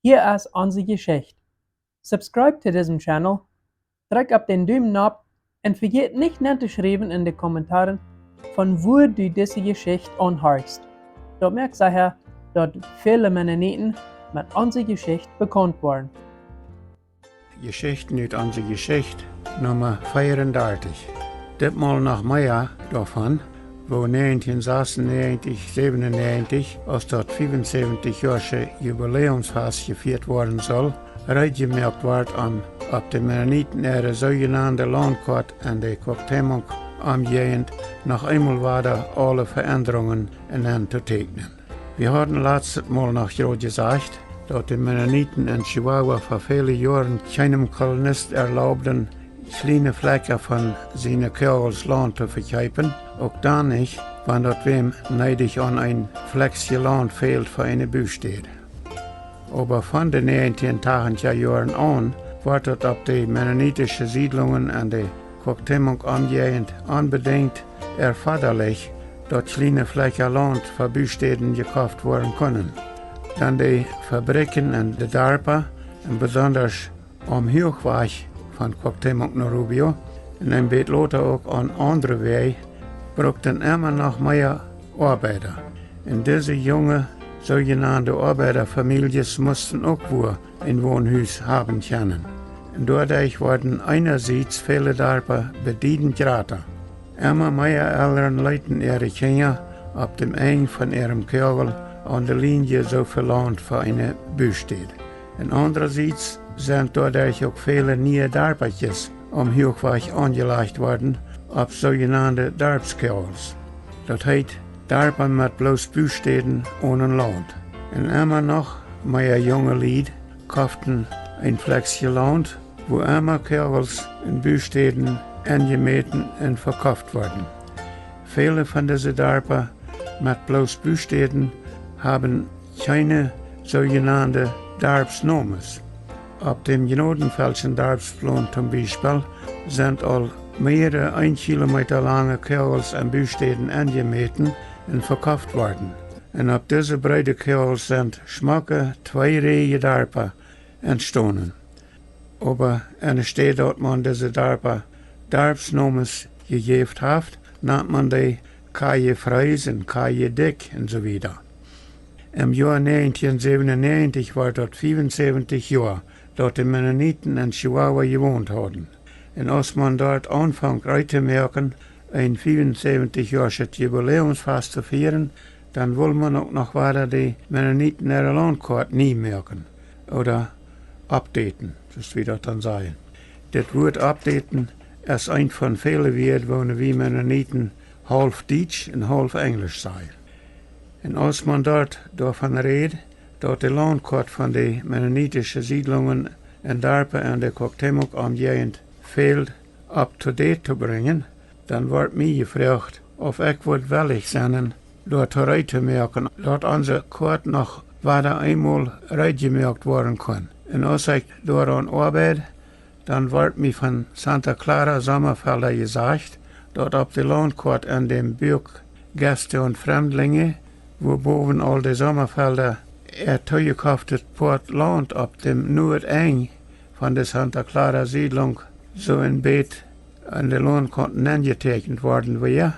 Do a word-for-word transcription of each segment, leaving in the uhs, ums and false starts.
Hia es onse Jeschicht. Subscribe to disen Channel, drekj opp dän Dumen nopp un vejät nich nen to schriewen en de Kommentaren, von wua du dise Jeschicht aunhorchst. Daut moakt secha, daut väle Mennoniten met onse Jeschicht bekaunt woaren. Jeschichten ut onse Jeschicht, Numma veeaundartich. Ditmol noch mea doavon, woo näajentieen sasunäajentich, säwenunäajentich, aus daut fiefunsebentich Joasche Jubiläumsfast jefieet woaren sull, reed jemoakt wort, om opp de Mennoniten äare soojenande Launtkoat en de Cuauhtémoc Omjäajent noch eemol wada aule Veendrungen nenn to teekjnen. Wie hauden latstet Mol noch jrod jesajcht, daut de Mennoniten en Chihuahua fa väle Joaren kjeenem Kolonist erlaubden, kjliene Flekja von siene Koagels Launt to vekjeepen, uk dan nich, wan daut wäm needich aun een Flekje Launt fäld fa eene Bustäd. Oba von de näajentieen tachentja Joaren aun wort daut opp de mennonitische Siedlungen en de Cuauhtémoc Omjäajent onbedinjt erfodalich, daut kjliene Flekja Launt fa Bustäden jekoft woaren kunnen. Dan de Fabrikjen en de Darpa, un besondasch aum Huachwajch von Cuauhtémoc no Rubio, un een bät lota uk aun aundre Wäaj, brukten emma noch mea Oabeida. Un dise junge, soojenande Oabeidafamieljes musten uk wua een Wonhus haben kjennen. Un doaderch worden eenasieds väle Darpa bediedent jrata. Emma mea Elren leeten äare Kjinja opp däm Enj von äarem Koagel aun de Lienje soo väl Launt fa eene Bustäd. Un aundrasieds sent doaderch uk väle niee Darpakjes aum Huachwajch aunjelajcht worden, opp soojenande Darpskoagels. Daut heet, Darpa met bloos Bustäden onen Launt. Un emma noch mea junge Lied koften een Flekje Launt, wua emma Koagels un Bustäden enjemäten un vekoft worden. Väle von dise Darpa met bloos Bustäden haben kjeene soojenande Darpsnomes. Opp däm Gnodenfeldschen Darpsplaun toom Biespel sent aul mearere een Kilometa lange Koagels un Bustäden enjemäten un vekoft worden. Un opp dise breede Koagels sent schmocke twee Räje Darpa entstonen. Oba enne Städ daut maun dise Darpa Darpsnomes jejäft haft, nant maun dee Calle Freis un Calle Dick un soo wieda. Em Joa näajentieen säwenunäajentich wort daut fiefunsebentich Joa, daut de Mennoniten en Chihuahua jewont hauden. Un aus maun doat aunfonk reed to moaken, een fiefunsebentich Joaschet Jubiläumsfast to fieren, dan wull maun uk noch wada de Mennoniten äare Launtkoat nie moaken, ooda updaten, soo aus wie daut dan sajen. Dit Wuat updaten es eent von väle Wieed, woone wie Mennoniten haulf Dietsch un haulf Enjlisch sajen. Un aus maun doat doavon räd, daut de Launtkoat von de mennonitische Siedlungen un Darpa en de Cuauhtémoc Omjäajent fäld up to date to brinjen, dan wort mie jefroacht, auf ekj wudd wellich sennen, doa to reed to moaken, daut onse Koat noch wada eemol reed jemoakt woaren kunn. Un aus ekj doaraun oabeid, dan wort mie von Santa Clara Sommafelda jesajcht, daut opp de Launtkoat en däm Buak Gäste un Fremdlinje, wua bowen aul de Sommafelda äa toojekoftet Poat Launt opp däm Nuadenj von de Santa Clara Siedlunk soo een bät aun de Launtkoat nenjeteekjent worden wia,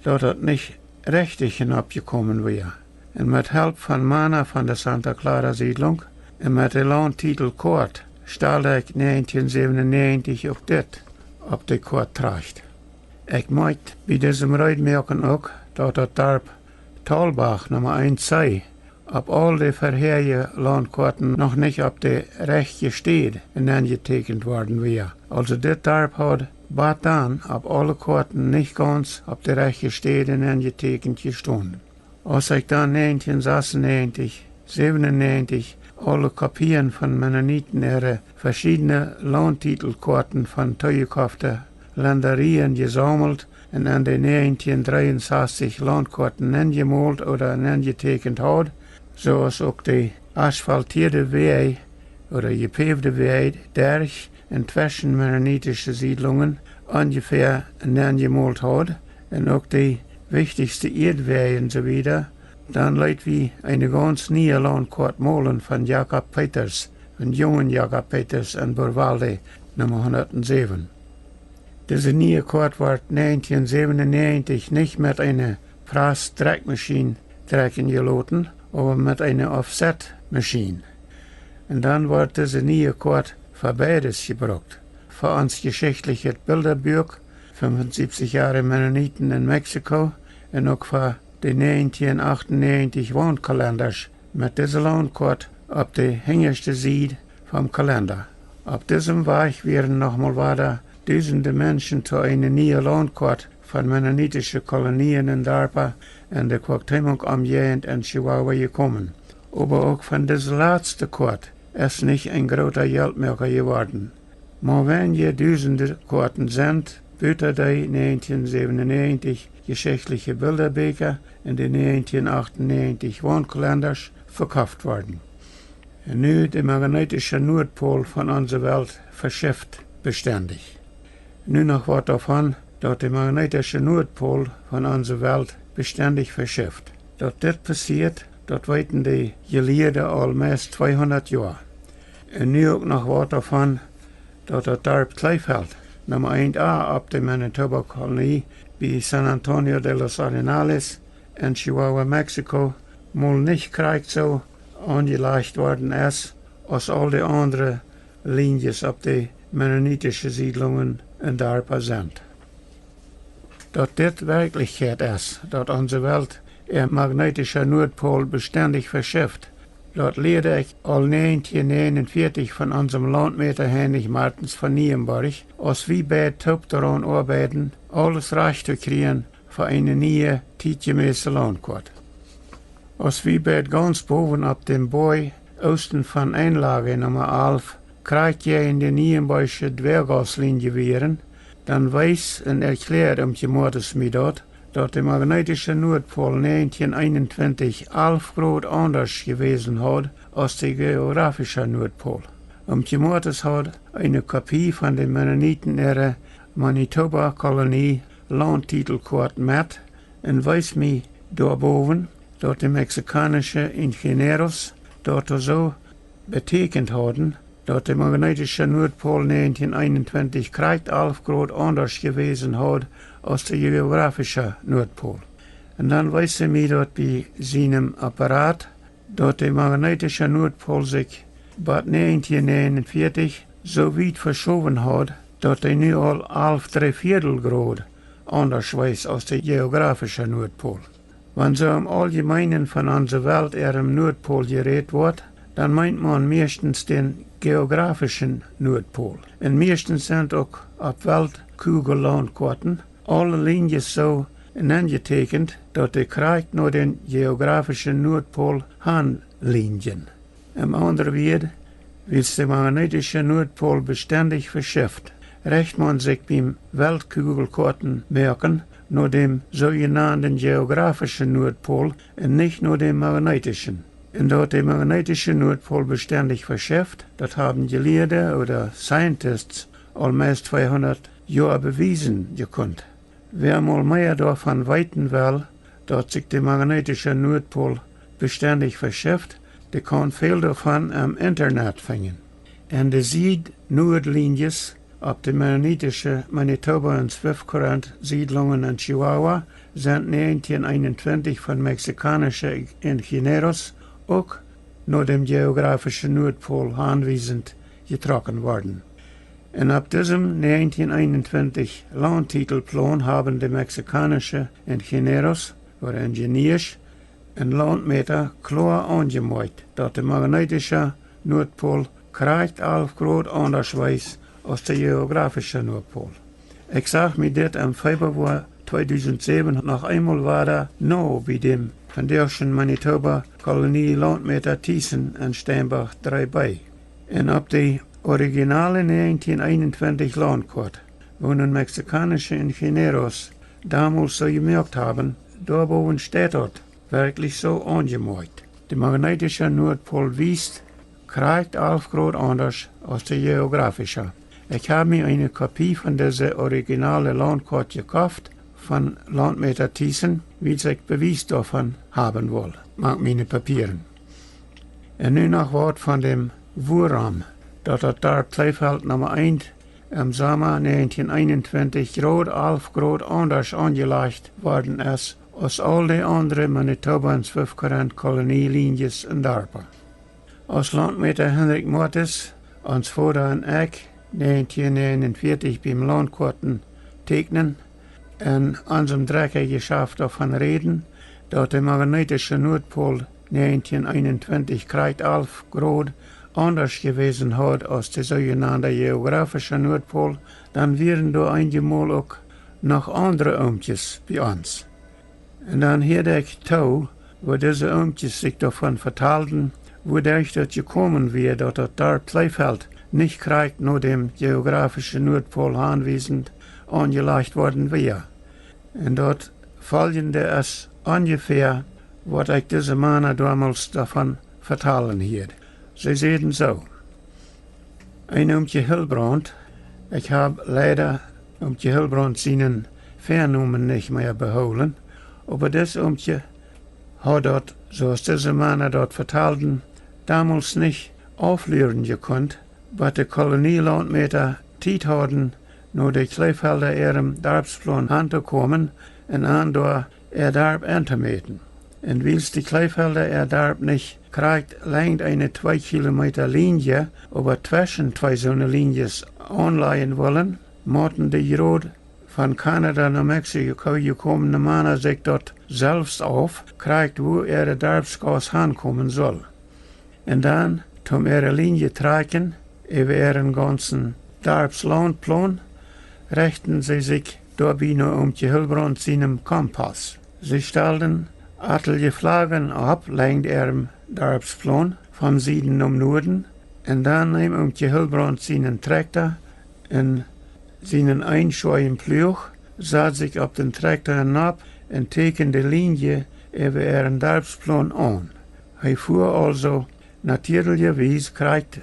daut daut nich rechtich nopp jekomen wia. Un met Help von Mana von de Santa Clara Siedlunk un met de Launttitelkoat stald ekj näajentieen säwenunäajentich uk dit opp de Koat trajcht. Ekj moakjt bie disem Reedmoaken uk, daut daut Darp Talbach Numma eent C opp aul de verhäaje Launtkoaten noch nich opp de rajchte Städ nenjeteekjent worden wia. Aulsoo dit Darp haud bat dan opp aule Koaten nich gaunz opp de rajchte Städ nenjeteekjent jestonen. Aus ekj dan näajentieen sasunäajentich, säwenunäajentich aule Kopien von Mennoniten äare veschiedne Launttitelkoaten von toojekofte Lenderieen jesaumelt un en de näajentieen dreeunsastich Launtkoaten nenjemolt ooda nenjeteekjent haud, soo aus uk de asphaltieede Wäaj ooda jepäwde Wäaj derch un tweschen mennonitische Siedlungen onjefäa nenjemolt haud, un uk de wichtichste Ieedwäaj un soo wieda, dan leet wie eene gaunz niee Launtkoat molen von Jakob Peters, een jungen Jakob Peters en Burwalde, Numma hundatsäwen. Dise niee Koat wort negentien säwenunnegentig nich met eene Press-Drekjmaschien drekjen jeloten, oba met eene Offset-Maschien. Un dan wort dise niee Koat fa beides jebrukt: fa ons jeschichtlichet Bildabuak, fiefunsiebzig Joa Mennoniten en Mexiko, un uk fa de negentien achtunnegentig Waunkalendasch met dise Launtkoat opp de hinjaschte Sied vom Kalenda. Opp disem Wajch wieren noch mol wada dusende Menschen to eene niee Launtkoat von mennonitische Kolonien un Darpa en de Cuauhtémoc Omjäajent en Chihuahua jekomen. Oba uk von dise latste Koat es nich een groota Jeltmoaka jeworden. Mau weinje dusende Koaten sent, buta de negentien säwenunnegentig jeschichtliche Bildabieekja un de negentien achtunnegentig Waunkalendasch, vekoft worden. Un nu: de magnetische Nuadpol von onse Welt veschift bestendich. Nu noch waut doavon, daut de magnetische Nuadpol von onse Welt bestendich veschift. Daut dit passieet, daut weeten de Jelieede aul meist tweehundat Joa. Un nu uk noch waut doavon, daut daut Darp Kleefeld, Numma eent A opp de Manitoba Kolonie, bie San Antonio de los Arenales en Chihuahua, Mexiko, mol nich krakjt soo aunjelajcht worden es aus aul de aundre Linjes opp de mennonitische Siedlungen un Darpa sent. Daut dit Werkjlichkjeit es, daut onse Welt äa magnetischa Nuadpol bestendich veschift, daut lieed ekj aul negentien näajenunvieetich von onsem Launtmäta Heinrich Martens von Nienborg, aus wie beid toop doaraun oabeiden, aules rajcht to kjrieen fa eene niee, tietjemäße Launtkoat. Aus wie beid gaunz bowen opp däm Boaj oosten von Einlage Numma alf, krakjt jäajen de Nienborgsche Dwäagausslinje wieren, dan wees un erkjläad Omkje Moates mie daut, daut de magnetische Nuadpol negentien eenuntwintich alf Grod aundasch jewäsen haud aus de jeografische Nuadpol. Omkje Moates haud eene Kopie von de Mennoniten äare Manitoba Kolonie Launttitelkoat met un wees mie doa bowen, daut de mexikaunsche Ingenieros daut soo betieekjent hauden, daut de magnetische Nuadpol negentien eenuntwintich krakjt alf Grod aundasch jewäsen haud aus de jeografische Nuadpol. Un dan wees hee mie daut bie sienem Apparat, daut de magnetische Nuadpol sikj bat negentien eenuntwintich soo wiet veschowen haud, daut hee nu aul alf dree Viedel Grod aundasch wees aus de jeografische Nuadpol. Wan soo em Auljemeenen von onse Welt äarem Nuadpol jerät woat, dan meent maun mieeschtens dän jeografischen Nuadpol. Un mieeschtens sent uk opp Weltkugellauntkoaten aule Linjes soo nenjetieekjent, daut dee krakjt no dän jeografischen Nuadpol han linjen. Em aundre Wieed, wiels de magnetische Nuadpol bestendich veschift, recht maun sikj biem Weltkugelkoaten moaken no däm soojenaunten jeografischen Nuadpol un nich no däm magnetischen. Un daut de magnetische Nuadpol bestendich veschift, daut haben Jelieede ooda scientists aul meist tweehundat Joa bewiesen jekunt. Wäa mol mea doavon weeten well, daut sikj de magnetische Nuadpol bestendich veschift, dee kaun väl doavon em Internet finjen. En de Sied-Nuad-Linjes opp de mennonitische Manitoba un Swift Current Siedlungen en Chihuahua sent negentien eenuntwintich von mexikaunsche Ingenieros uk no däm jeografischen Nuadpol hanwiesent jetrocken worden. Un opp disem negentien eenuntwintich Launttitelplan haben de mexikaunsche Ingenieros ooda Engineers un Launtmäta kloa aunjemoakjt, daut de magnetische Nuadpol krakjt alf Grod aundasch wees aus de jeografische Nuadpol. Ekj sach mie dit em Feebua tweedusentsäwen noch eemol wada no bie däm vondoagschen Manitoba Kolonie Launtmäta Thiessen en Steinbach dree B. Un opp de originale negentien eenuntwintich Launtkoat, woo nu mexikaunsche Ingenieros domols soo jemoakt haben, doa bowen steit daut werkjlich soo aunjemoakjt. De magnetische Nuadpol wiest krakjt alf Grod aundasch aus de jeografische. Ekj hab mie eene Kopie von dise originale Launtkoat jekoft von Launtmäta Thiessen, wiels ekj Bewies doavon haben wull, mank miene Papieren. Un nu noch waut von däm Wuarom, daut daut Darp Kleefeld Numma eent em Somma näajentieen eenuntwintich Grod, alf Grod aundasch aunjelajcht worden es aus aul de aundre Manitoba un Swift Current Kolonie Lienjes un Darpa. Aus Launtmäta Hinrich Moates, ons Voda un ekj, näajentieen näajenuntwintich biem Launtkoaten teekjnen, en onsem Drekjajeschaft doavon räden, daut de magnetische Nuadpol näajentieen eenuntwintich krakjt alf Grod aundasch jewäsen haud aus de soojenande jeografische Nuadpol, dan wieren doa eenjemol uk noch aundre Oomkjes bie ons. Un dan hieed ekj too, woo dise Oomkjes sikj doavon vetalden, woo daut jekomen wia, daut daut Darp Kleefeld nich krakjt no däm jeografische Nuadpol hanwiesent aunjelajcht worden wia. Un daut foljende es onjefäa, waut ekj dise Mana domols doavon vetalen hieed. See säden soo: Een Oomkje Hilbraunt, ekj hab leida Oomkje Hilbraunt sienen Väanomen nich mea behoolen, oba dis Oomkje haud daut, soo aus dise Mana daut vetalden, domols nich aufluaren jekunt, waut de Kolonielauntmäta Tiet hauden, no de Kleefelda äarem Darpsplon hantokomen un an doa äa Darp entomäten. Un wiels de Kleefelda äa Darp nich krakjt lenjd eene twee Kilometa Lienje, oba tweschen twee soone Lienjes aunlajen wullen, motten de jrod von Kanada no Mexiko jekomne Mana sikj daut selfst auf, krakjt wua äare Darpsgauss hankomen sull. Un dan, toom äare Lienje trakjen äwa äaren gaunzen Darpslauntplon, rechten see sikj doabie no Oomkje Hilbraunt sienem Kompass. See stalden atelje Flagen opp lenjd äarem Darpsplon, von Sieden no Nuaden, un dan neem Oomkje Hilbraunt sienen Trakjta un sienen eenschoajen Pluach, sad sikj opp dän Trakjta nopp un teekjend de Lienje äwa äaren Darpsplon aun. Hee fua aulsoo natieeljewies krakjt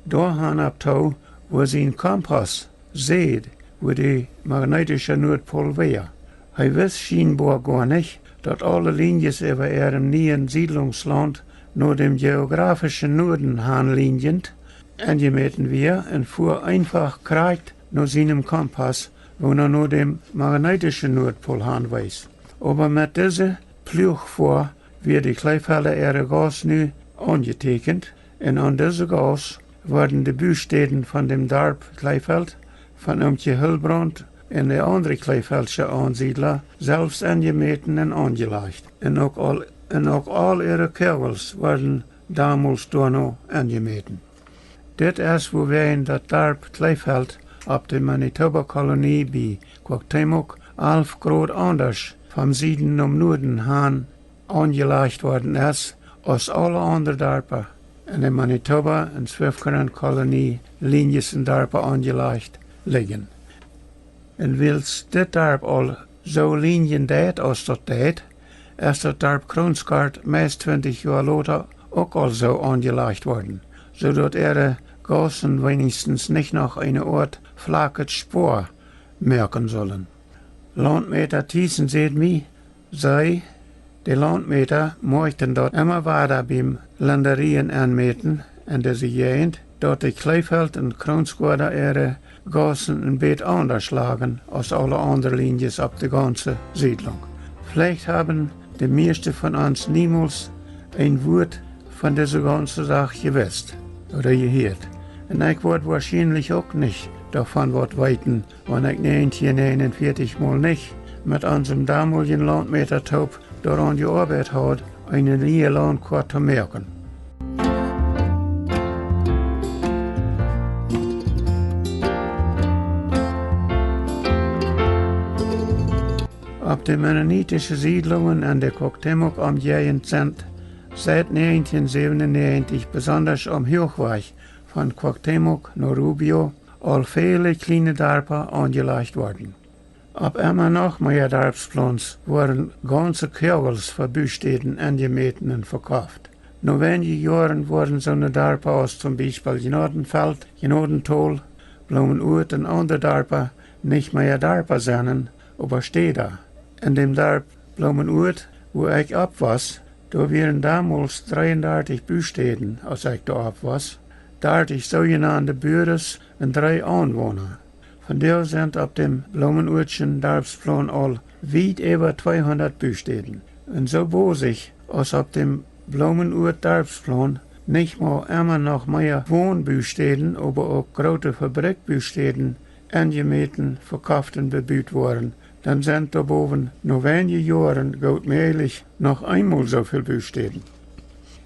doahan opp too, wua sien Kompass säd, wua de magnetische Nuadpol wia. Hee wist schienboa goanich, daut aule Lienjes äwa äarem nieen Siedlungslaunt no däm jeografischen Nuaden han lienjent enjemäten wia, un fua eenfach krakjt no sienem Kompass, wua hee no däm magneetischen Nuadpol han wees. Oba met dise Pluachfoa wia de Kleefelda äare Gauss nu aunjeteekjent, un aun dise Gauss worden de Bustäden von däm Darp Kleefeld von Oomkje Hilbraunt un de aundre Kleefeldsche Aunsiedla selfst enjemäten un aunjelajcht, un uk aul, un uk aul äare Koagels worden domols doano enjemäten. Dit es wuawäajen daut Darp Kleefeld opp de Manitoba Kolonie bie Cuauhtémoc alf Grod aundasch von Sieden no Nuaden han aunjelajcht worden es aus aule aundre Darpa en de Manitoba un Swift Current Kolonie Lienjes un Darpa aunjelajcht lijen. Un wiels dit Darp aul soo lienjen deit aus daut deit, es daut Darp Kronsgaard meist twintich Joa lota uk aul soo aunjelajcht worden, soo daut äare Gaussen weenichstens nich noch eene Oat flakjet Spoa moaken sullen. Launtmäta Thiessen säd mie, see, de Launtmäta muaken daut emma wada biem Lenderieen enmäten en dise Jäajent, daut de Kleefeld un Kronsgaarda äare Gaussen een bät aundasch lagen aus aule aundre Lienjes opp de gaunze Siedlunk. Veleicht haben de mieeschte von ons niemols een Wuat von dise gaunze Sach jewist ooda jehieet. Un ekj woa woarschienlich uk nich doavon waut weeten, wan ekj näajentieen näajenunvieetich mol nich met onsem domoljen Launtmäta toop doaraun jeoabeit haud, eene niee Launtkoat to moaken. Opp de mennonitische Siedlungen en de Cuauhtémoc Omjäajent sent siet näajentieen säwenunneajentich, besondasch aum Huachwajch von Cuauhtémoc no Rubio, aul väle kjliene Darpa aunjelajcht worden. Opp emma noch mea Darpsplons woaren gaunze Koagels fa Bustäden enjemäten un vekoft. No weinje Joaren woaren soone Darpa aus toom Biespel Gnadenfeld, Gnadentol, Blumenort un aundre Darpa nich mea Darpa sennen, oba Städa. En däm Darp Bloomenuat, wua ekj oppwoss, doa wieren domols dreeundartich Bustäden, aus ekj doa oppwoss, dartich soojenaunde Buares un dree Aunwona. Vondoag sent opp däm Bloomenuatschen Darpsplaun aul wiet äwa tweehundat Bustäden. Un soo bosich aus opp däm Bloomenuat Darpsplaun nich mau emma noch mea Wonbustäden, oba uk groote Fabrikbustäden, enjemäten, vekofft un bebut woaren, dan sent doa bowen no weinje Joaren goot mäajlich noch eemol soo väl Bustäden.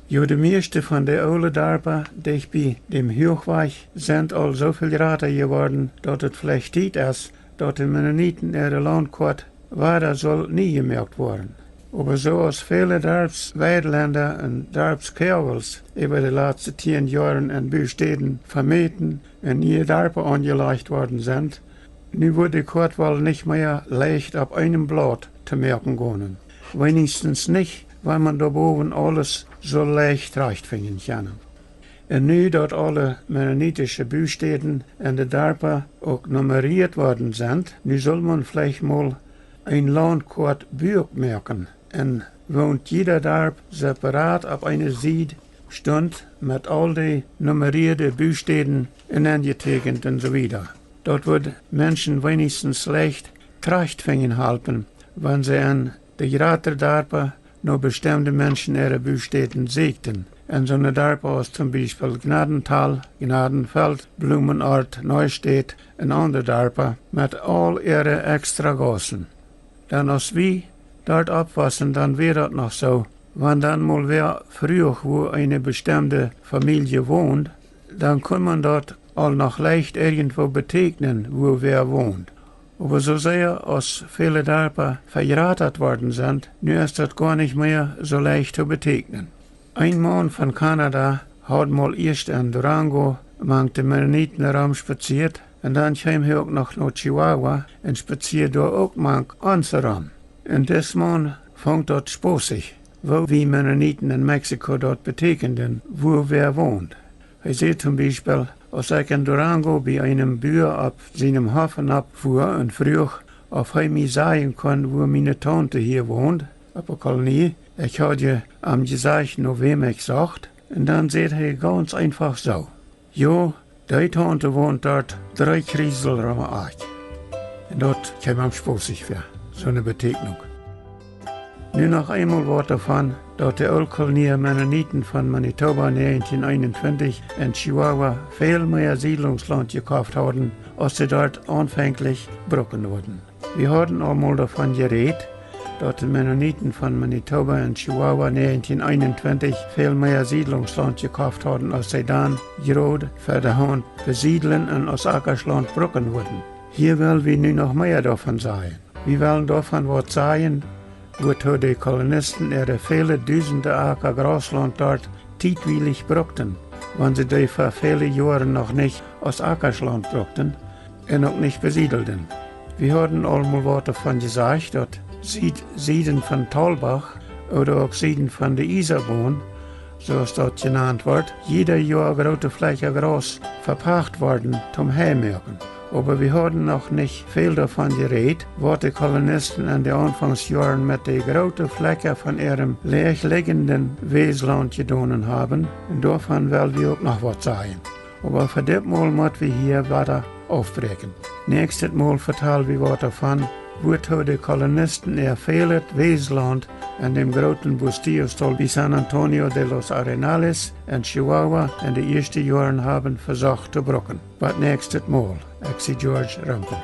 Jo, de mieeschte von de oole Darpa dicht bie däm Huachwajch sent aul soo väl jrata jeworden, daut et veleicht Tiet es, daut de Mennoniten äare Launtkoat wada sull nie jemoakt woaren. Oba soo aus väle Darpsweidlenda un Darpskjäajels äwa de latste tieen Joaren en Bustäden vemäten un niee Darpa aunjelajcht worden sent, nu wudd de Koat woll nich mea leicht opp eenem Blaut to moaken gonen. Weinichstens nich, wan maun doa bowen aules soo leicht trajchtfinjen kaun. Un nu daut aule mennonitische Bustäden en de Darpa uk nummerieet worden sent, nu sull maun veleicht mol een Launtkoatbuak moaken, un woo jieda Darp separat opp eene Sied stunt met aul de nummerieede Bustäden un enjetäkjent un soo wieda. Daut wudd Menschen weinichstens leicht trajchtfinjen halpen, wan see en de jratre Darpa no bestemde Menschen äare Bustäden säkjten, en soone Darpa aus toom Biespel Gnadental, Gnadenfeld, Blumenort, Neustädt un aundre Darpa met aul äare extra Gaussen. Dan aus wie doa oppwossen, dan wia daut noch soo, wan dan mol wäa fruach, wua eene bestemde Famielje wond, dan kunn maun daut aul noch leicht irjentwoo betäkjnen, wua wäa wond. Oba soo sea aus väle Darpa vejratat worden sent, nu es daut goanich mea soo leicht to betäkjnen. Een Maun von Kanada haud mol ieescht en Durango mank de Mennoniten romspazieet, un dan kjeem hee uk noch no Chihuahua un spazieed doa uk mank ons rom. Un dis Maun funk daut spossich, woo wie Mennoniten en Mexiko daut betäkjenden, wua wäa wond. Hee säd toom Biespel, aus ekj en Durango bie eenem Bua opp sienem Hoff nopp fua un fruach, auf hee mie sajen kunn, wua miene Taunte hia wond, opp de Kolonie. Ekj haud je am jesajcht, no wäm ekj socht, un dan säd hee gaunz eenfach soo: Jo, dee Taunte wont doa dree Kjriesel rom de Akj. Un daut kjeem am spossich väa, soone Betäkjnunk. Nu noch eemol waut doavon, daut de Ooltkolonia Mennoniten von Manitoba näajentieen eenuntwintich en Chihuahua väl mea Siedlungslaunt jekoft hauden, aus see doa aunfänglich brucken wudden. Wie hauden aul mol doavon jerät, daut de Mennoniten von Manitoba en Chihuahua näajentieen eenuntwintich väl mea Siedlungslaunt jekoft hauden, aus see dan jrod fa de Haunt besiedlen un aus Akaschlaunt brucken wudden. Hia well wie nu noch mea doavon sajen. Wie wellen doavon waut sajen, wuatoo de Kolonisten äare väle dusende Aka Grauslaunt doa tietwielich bruckten, wan see dee fa väle Joaren noch nich aus Akaschlaunt bruckten un uk nich besiedelden. Wie hauden aul mol waut doavon jesajcht, daut Sied-, Sieden von Talbach ooda uk Sieden von de Iesabon, soo aus daut jenant woat, jieda Joa groote Flakja Graus vepacht worden toom Heimoaken. Oba wie hauden noch nich väl doavon jerät, waut de Kolonisten en de Aunfangsjoaren met de groote Flakja von äarem läajligjenden Wäslaunt jedonen haben, un doavon well wie uk noch waut sajen. Oba fa dit Mol mott wie hia wada aufbräakjen. Näakjstet Mol vetal wie waut doavon, wuatoo de Kolonisten äa välet Wäslaunt en däm grooten Bustillos-Tol bie San Antonio de los Arenales en Chihuahua en de ieeschte Joaren haben vesocht to brucken. Bat näakjstet Mol, ekj sie George Rempel.